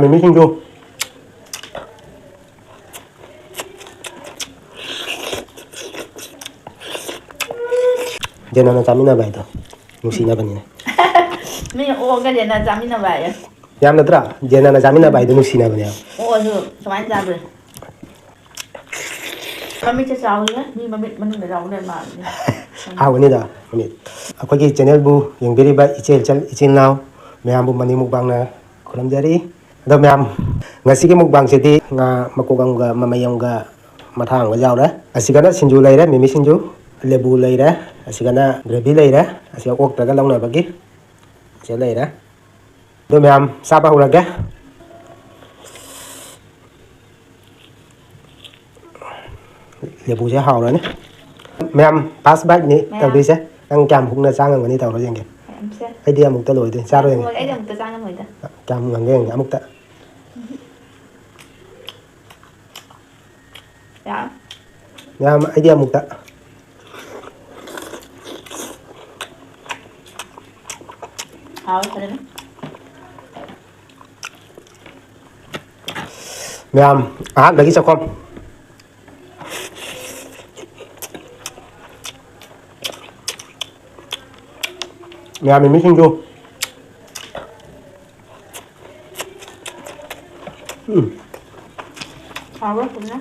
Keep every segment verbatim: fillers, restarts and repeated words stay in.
ꯃꯤꯃꯤ ꯁꯤꯡꯖꯨ꯫ ꯌꯦꯟꯅꯅ ꯆꯥꯃꯤꯟꯅꯕ ꯍꯥꯏꯗꯣ ꯅꯨꯡꯁꯤꯅꯕꯅꯤꯅꯦ꯫ ꯃꯤꯅ ꯑꯣꯛꯑꯒ ꯌꯦꯟꯅ ꯆꯥꯃꯤꯟꯅꯕ ꯍꯥꯏꯌꯦ꯫ ꯌꯥꯝ ꯅꯠꯇ꯭ꯔꯥ? ꯌꯦꯟꯅꯅ ꯆꯥꯃꯤꯟꯅꯕ ꯍꯥꯏꯗꯣ ꯅꯨꯡꯁꯤꯅꯕꯅꯦꯕ꯫ ꯑꯣꯛꯑꯁꯨ ꯁꯨꯃꯥꯏꯅ ꯆꯥꯕ꯭ꯔꯥ? ꯃꯃꯤꯠꯁꯦ ꯆꯥꯎꯋꯤꯍꯦ꯫ ꯃꯤ ꯃꯃꯤꯠ ꯃꯅꯨꯡꯗ ꯌꯥꯎꯕ ꯂꯩꯔ ꯃꯥꯜꯂꯦ꯫ ꯍꯥꯎꯒꯅꯤꯗ, ꯃꯃꯤꯠ꯫ ꯑꯩꯈꯣꯏꯒꯤ channelꯕꯨ ꯌꯦꯡꯕꯤꯔꯤꯕ ꯏꯆꯦ ꯏꯆꯜ ꯏꯆꯤꯜ ꯏꯅꯥꯎ ꯃꯌꯥꯝꯕꯨ ꯃꯅꯤ ꯃꯨꯛꯕꯥꯡꯅ ꯈꯨꯔꯨꯝꯖꯔꯤ꯫ ꯑꯗꯣ ꯃꯌꯥꯝ, ꯉꯁꯤꯒꯤ ꯃꯨꯛꯕꯥꯡꯁꯤꯗꯤ ꯉꯥ ꯃꯀꯣꯛ ꯑꯃꯒ ꯃꯃꯩ ꯑꯃꯒ ꯃꯊꯥ ꯑꯃꯒ ꯌꯥꯎꯔꯦ꯫ ꯑꯁꯤꯒꯅ ꯁꯤꯡꯖꯨ ꯂꯩꯔꯦ, ꯃꯤꯃꯤ ꯁꯤꯡꯖꯨ, ꯂꯦꯕꯨ ꯂꯩꯔꯦ, ꯑꯁꯤꯒꯅ gravy ꯂꯩꯔꯦ, ꯑꯁꯤꯒ ꯑꯣꯛꯇꯒ ꯂꯧꯅꯕꯒꯤ ꯑꯁꯤ ꯂꯩꯔꯦ꯫ ꯑꯗꯣ ꯃꯌꯥꯝ ꯆꯥꯕ ꯍꯧꯔꯒꯦ꯫ ꯂꯦꯕꯨꯁꯦ ꯍꯥꯎꯔꯅꯤ꯫ ꯃꯌꯥꯝ, first biteꯅꯤ ꯃꯌꯥꯝ꯫ ꯇꯧꯗꯣꯏꯁꯦ꯫ ꯅꯪ ꯀꯌꯥꯝ ꯍꯨꯛꯅ ꯆꯥ ꯉꯝꯒꯅꯤ ꯇꯧꯔꯣ ꯌꯦꯡꯒꯦ꯫ ꯃꯌꯥꯝꯁꯦ꯫ ꯑꯩꯗꯤ ꯑꯃꯨꯛꯇ ꯂꯣꯏꯗꯣꯏꯅꯤ, ꯆꯥꯔꯣ ꯌꯦꯡꯒꯦ꯫ ꯑꯩꯗꯤ ꯑꯃꯨꯛꯇ ꯆꯥ ꯉꯝꯃꯣꯏꯗ꯫ ꯀꯌꯥꯝ ꯉꯝꯒꯦ ꯌꯦꯡꯒꯦ ꯑꯃꯨꯛꯇ꯫ ꯌꯥꯝ꯫ ꯃꯌꯥꯝ, ꯑꯩꯗꯤ ꯑꯃꯨꯛꯇ꯫ ꯍꯥꯎꯋꯦ ꯐꯖꯅ꯫ ꯃꯌꯥꯝ, ꯑꯍꯥꯟꯕꯒꯤ ꯆꯥꯛꯈꯨꯝ꯫ ꯃꯌꯥꯝ, ꯃꯤꯃꯤ ꯁꯤꯡꯖꯨ꯫ ꯎꯝ꯫ ꯍꯥꯎꯕ꯭ꯔꯥ ꯐꯖꯅ?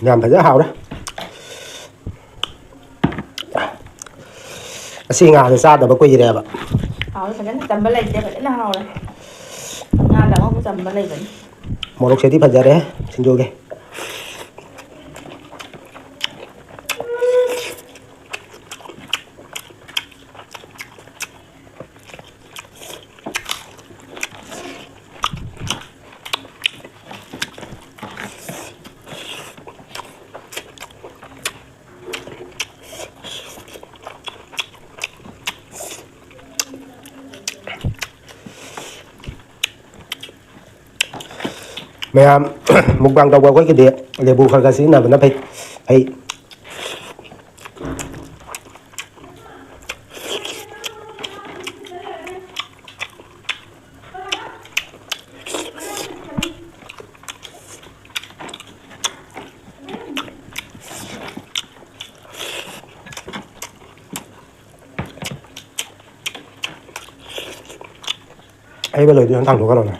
ꯌꯥꯝ ꯐꯖꯅ ꯍꯥꯎꯔꯦ꯫ ꯁꯤ ꯉꯥꯁꯦ ꯆꯥꯗꯕ ꯀꯨꯏꯔꯦꯕ꯫ ꯍꯥꯎꯋꯦ, ꯐꯖꯅ ꯆꯝꯕ ꯂꯩꯇꯦ, ꯐꯖꯅ ꯍꯥꯎꯔꯦ꯫ ꯉꯥꯗ ꯑꯃꯨꯛ ꯆꯝꯕ ꯂꯩꯕꯅꯤ꯫ ꯃꯣꯔꯣꯛꯁꯤꯗꯤ ꯐꯖꯔꯦ ꯁꯤꯡꯖꯨꯒꯤ꯫ ꯃꯌꯥꯝ ꯃꯨꯛꯕꯥꯡ ꯇꯧꯕ ꯑꯩꯈꯣꯏꯒꯤꯗꯤ ꯂꯦꯕꯨ ꯈꯔ ꯈꯔ ꯁꯤꯖꯤꯟꯅꯕꯅ ꯐꯩ꯫ ꯐꯩ꯫ ꯑꯩꯕ ꯂꯣꯏꯗꯣꯏꯅ ꯊꯥꯡꯗꯣꯛꯈ꯭ꯔꯣꯅꯦ꯫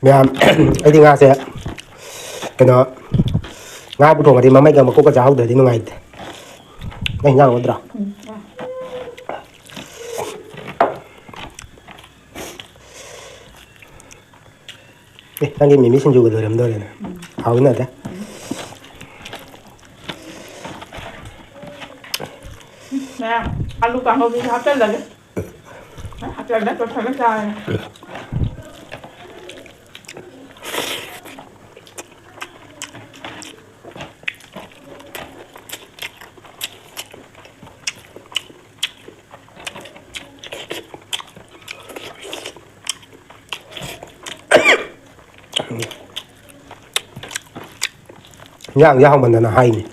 ꯃꯌꯥꯝ, ꯑꯩꯗꯤ ꯉꯥꯁꯦ ꯀꯩꯅꯣ, ꯉꯥ ꯄꯨꯊꯣꯡꯉꯗꯤ ꯃꯃꯩꯒ ꯃꯀꯣꯛꯀ ꯆꯥꯍꯧꯗ꯭ꯔꯗꯤ ꯅꯨꯡꯉꯥꯏꯇꯦ꯫ ꯅꯪ ꯍꯤꯟꯖꯥꯡ ꯂꯧꯗ꯭ꯔꯣ? ꯎꯝ꯫ ꯑꯦ, ꯅꯪꯒꯤ ꯃꯤꯃꯤ ꯁꯤꯡꯖꯨꯒ ꯂꯣꯏꯔꯝꯗꯣꯔꯦꯅꯦ꯫ ꯎꯝ꯫ ꯍꯥꯎꯅꯗꯦ꯫ ꯎꯝ꯫ ꯃꯌꯥꯝ, ꯑꯂꯨ ꯀꯥꯡꯍꯧꯗꯨꯁꯨ ꯍꯥꯞꯆꯜꯂꯒꯦ꯫ ꯍꯥꯞꯆꯜꯂꯒ ꯇꯣꯠꯁꯜꯂ ꯆꯥꯔꯒꯦ꯫ ꯏꯟꯖꯥꯡꯁꯦ ꯍꯥꯎꯃꯟꯗꯅ ꯍꯥꯏꯅꯤ꯫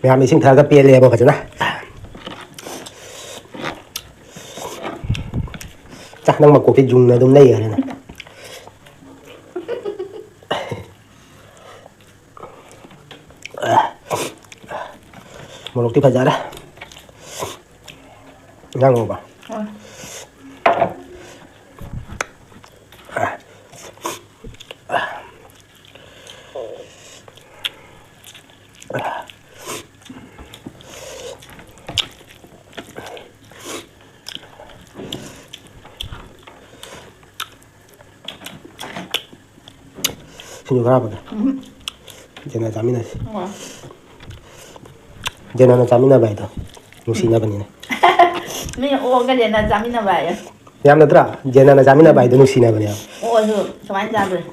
ꯃꯌꯥꯝ ꯏꯁꯤꯡ ꯊꯛꯑꯒ ꯄꯦꯜꯂꯦꯕ ꯐꯖꯅ꯫ ꯆꯥꯛ, ꯅꯪ ꯃꯀꯣꯛꯇꯤ ꯌꯨꯡꯅ ꯑꯗꯨꯝ ꯂꯩꯈ꯭ꯔꯦꯅꯦ꯫ ꯃꯣꯔꯣꯛꯇꯤ ꯐꯖꯔꯦ꯫ ꯏꯟꯖꯥꯡ ꯉꯧꯕ꯫ ꯍꯣꯏ꯫ ꯁꯤꯡꯖꯨ ꯈꯔ ꯍꯥꯞꯄꯒꯦ꯫ ꯎꯝ꯫ ꯖꯦꯅꯥ ꯆꯥꯃꯤꯟꯅꯁꯤ꯫ ꯍꯣꯏ꯫ ꯖꯦꯅꯥꯅ ꯆꯥꯃꯤꯟꯅꯕ ꯍꯥꯏꯗꯣ ꯅꯨꯡꯁꯤꯅꯕꯅꯤꯅꯦ꯫ ꯃꯤ ꯑꯣꯛꯑꯒ ꯖꯦꯅꯥ ꯆꯥꯃꯤꯟꯅꯕ ꯍꯥꯏꯌꯦ꯫ ꯌꯥꯝ ꯅꯠꯇ꯭ꯔꯥ? ꯖꯦꯅꯥꯅ ꯆꯥꯃꯤꯟꯅꯕ ꯍꯥꯏꯗꯣ ꯅꯨꯡꯁꯤꯅꯕꯅꯦꯕ꯫ ꯑꯣꯛꯑꯁꯨ ꯁꯨꯃꯥꯏꯅ ꯆꯥꯗꯣꯏ꯫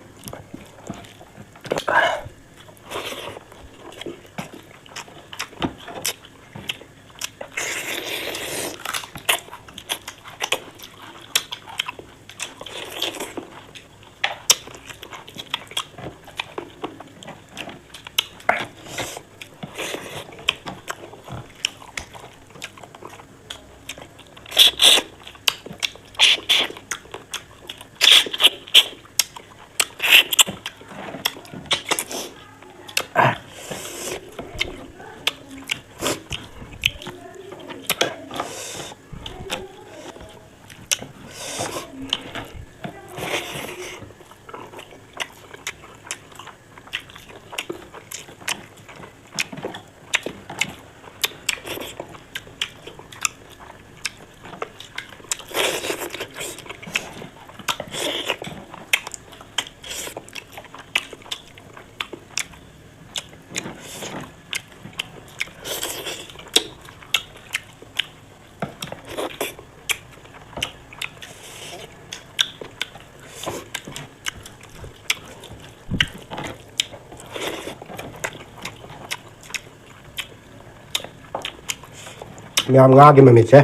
ꯃꯌꯥꯝ ꯉꯥꯒꯤ ꯃꯃꯤꯠꯁꯦ꯫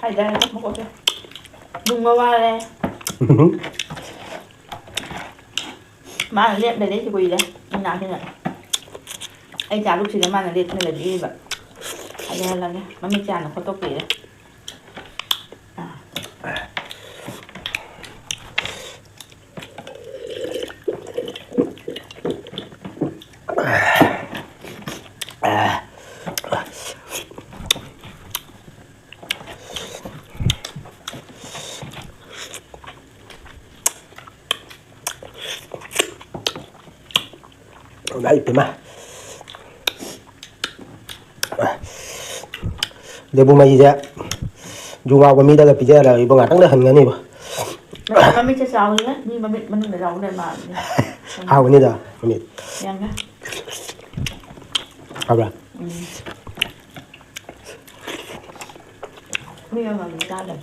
ꯍꯥꯏꯗꯔꯦ ꯃꯀꯣꯛꯁꯦ꯫ ꯅꯨꯡ ꯃꯃꯥꯜꯂꯦ꯫ ꯃꯥꯅ ꯂꯦꯞ ꯂꯩꯔꯛꯏꯁꯦ ꯀꯨꯏꯔꯦ꯫ ꯏꯅꯥꯛꯁꯤꯅ ꯑꯩ ꯆꯥ ꯂꯨꯛꯁꯤꯗ ꯃꯥꯅ ꯂꯦꯞꯇꯅ ꯂꯩꯔꯛꯏꯕ꯫ ꯍꯥꯏꯗꯍꯜꯂꯒꯦ꯫ ꯃꯃꯤꯠ ꯆꯥꯅ ꯈꯣꯠꯇꯣꯛꯄꯤꯔꯦ꯫ ꯑꯥ꯫ ꯏꯃꯥꯏ ꯄꯦꯝꯃ꯫ ꯂꯦꯕꯨ ꯃꯍꯤꯁꯦ ꯌꯨ ꯉꯥꯎꯕ ꯃꯤꯗꯒ ꯄꯤꯖꯔꯒ ꯏꯕꯣ ꯉꯥꯛꯇꯪꯗ ꯍꯟꯒꯅꯤꯕ꯫ ꯃꯃꯤꯠ-, ꯃꯃꯤꯠꯁꯦ ꯆꯥꯎꯋꯤꯍꯦ꯫ ꯃꯤ ꯃꯃꯤꯠ ꯃꯅꯨꯡꯗ ꯆꯥꯎꯕ ꯂꯩꯔ ꯃꯥꯜꯂꯦ꯫ ꯍꯥꯎꯕꯅꯤꯗ ꯃꯃꯤꯠ꯫ ꯌꯦꯡꯒꯦ꯫ ꯍꯥꯎꯕ꯭ꯔꯥ? ꯎꯝ꯫ ꯃꯤ ꯑꯃꯃꯝ ꯆꯥꯗꯕ꯫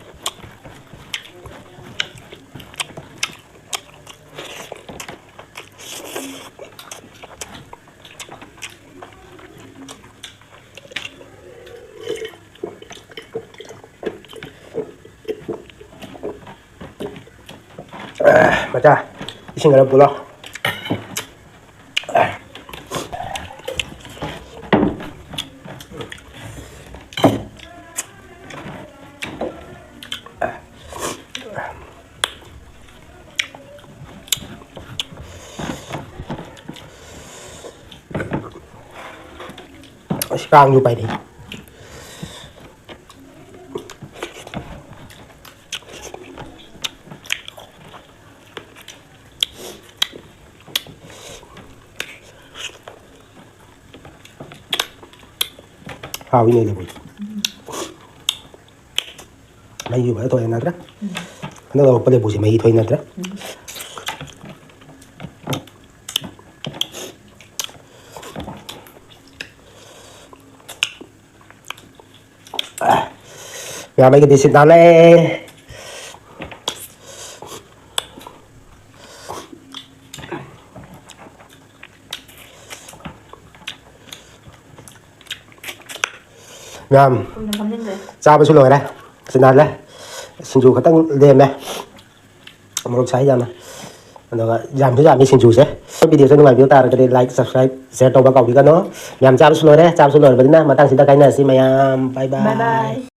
ꯃꯆꯥ, ꯏꯁꯤꯡ ꯈꯔ ꯄꯨꯂꯥꯎ꯫ ꯑꯁ, ꯀꯥꯡꯁꯨ ꯄꯥꯏꯔꯛꯏ꯫ ꯍꯥꯎꯏꯅꯦ ꯂꯐꯨꯗꯣ꯫ ꯃꯩꯁꯨ ꯐꯖꯅ ꯊꯣꯛꯑꯦ ꯅꯠꯇ꯭ꯔꯥ? ꯎꯝ꯫ ꯍꯟꯗꯛ ꯂꯧꯔꯛꯄ ꯂꯦꯕꯨꯁꯦ ꯃꯍꯤ ꯊꯣꯏ ꯅꯠꯇ꯭ꯔꯦ꯫ ꯃꯌꯥꯝ ꯑꯩꯒꯤꯗꯤ ꯁꯤꯠ ꯅꯥꯜꯂꯦ꯫ ꯃꯌꯥꯝ ꯆꯥꯕꯁꯨ ꯂꯣꯏꯔꯦ꯫ ꯁꯤꯠ ꯅꯥꯜꯂꯦ꯫ ꯁꯤꯡꯖꯨ ꯈꯛꯇꯪ ꯂꯦꯝꯃꯦ꯫ ꯃꯣꯔꯣꯛ ꯁꯥꯏ ꯌꯥꯝꯅ꯫ ꯑꯗꯨꯒ ꯌꯥꯝꯁꯨ ꯌꯥꯝꯃꯤ ꯁꯤꯡꯖꯨꯁꯦ꯫ ꯚꯤꯗꯤꯑꯣꯁꯦ ꯅꯨꯡꯉꯥꯏꯕꯤꯕ ꯇꯥꯔꯒꯗꯤ like, subscribe, share ꯇꯧꯕ ꯀꯥꯎꯕꯤꯒꯅꯨ꯫ ꯃꯌꯥꯝ ꯆꯥꯕꯁꯨ ꯂꯣꯏꯔꯦ꯫ ꯆꯥꯕꯁꯨ ꯂꯣꯏꯔꯕꯅꯤꯅ ꯃꯇꯥꯡꯁꯤꯗ ꯀꯥꯏꯅꯔꯁꯤ ꯃꯌꯥꯝ꯫ Bye bye꯫ Bye bye꯫